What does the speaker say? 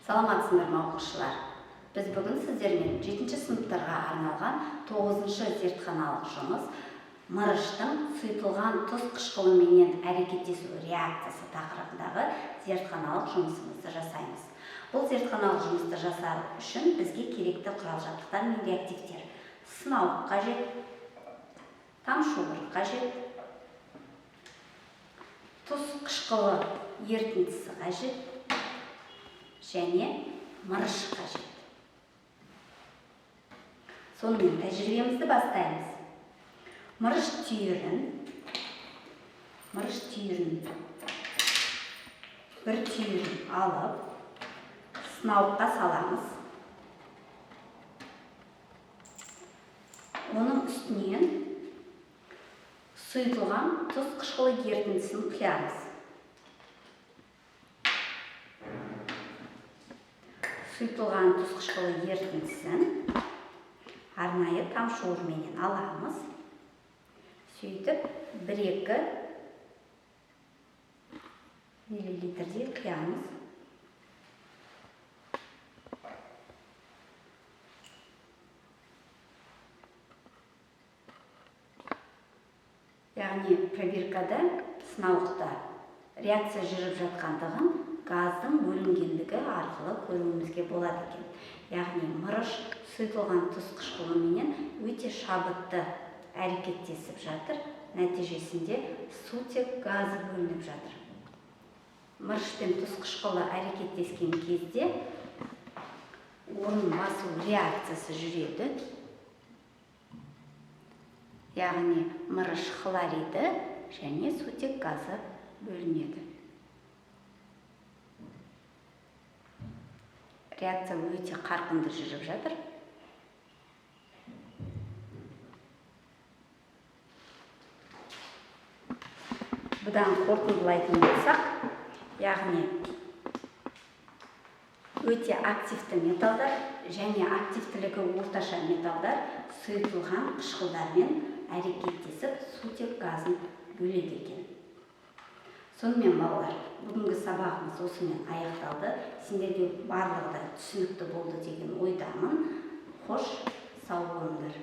Саламатсыңдар ма, оқушылар? Біз бүгін сіздермен 7 сыныптарға арналған 9 зертханалық жұмыс мырыштың сұйытылған тұз қышқылыменен әрекеттесу реакциясы тақырыбындағы зертханалық жұмысымызды жасаймыз. Бұл зертханалық жұмысты жасау үшін бізге керекті құрал-жабдықтар мен реактивтер. Сынауық қажет, тамшуыр қажет, тұз қышқылы ерітіндісі қажет және мырыш қажет. Сонымен тәжірибемізді бастаймыз. Мырыш түйірін бір түйірін алып, сынауыққа саламыз. Оның үстінен сұйытылған тұз қышқылы ерітіндісін құямыз. Сұйытылған тұз қышқылы ерітіндісін арнайы тамшуырменен аламыз. Сөйтіп 1-2 миллилитрдей құямыз. Яғни пробиркада, сынауықта реакция жүріп жатқандығын газдың бөлінгендігі арқылы көруімізге болады екен. Яғни мырыш сұйытылған тұз қышқылыменен өте шабытты әрекеттесіп жатыр. Нәтижесінде сутек газы бөлініп жатыр. Мырыш пен тұз қышқылы әрекеттескен кезде орын басу реакциясы жүреді. Яғни мырыш хлориді және сутек газы бөлінеді. Реакция өте қарқынды жүріп жатыр. Бұдан қорытындылайтын болсақ, яғни өте активті металдар және активтілігі орташа металдар сұйытылған қышқылдармен әрекеттесіп сутек газын бөледі екен. Сонымен балалар, бүгінгі сабағымыз осымен аяқталды. Сендерге барлығы да түсінікті болды деген ойдамын. Қош, сау болыңдар.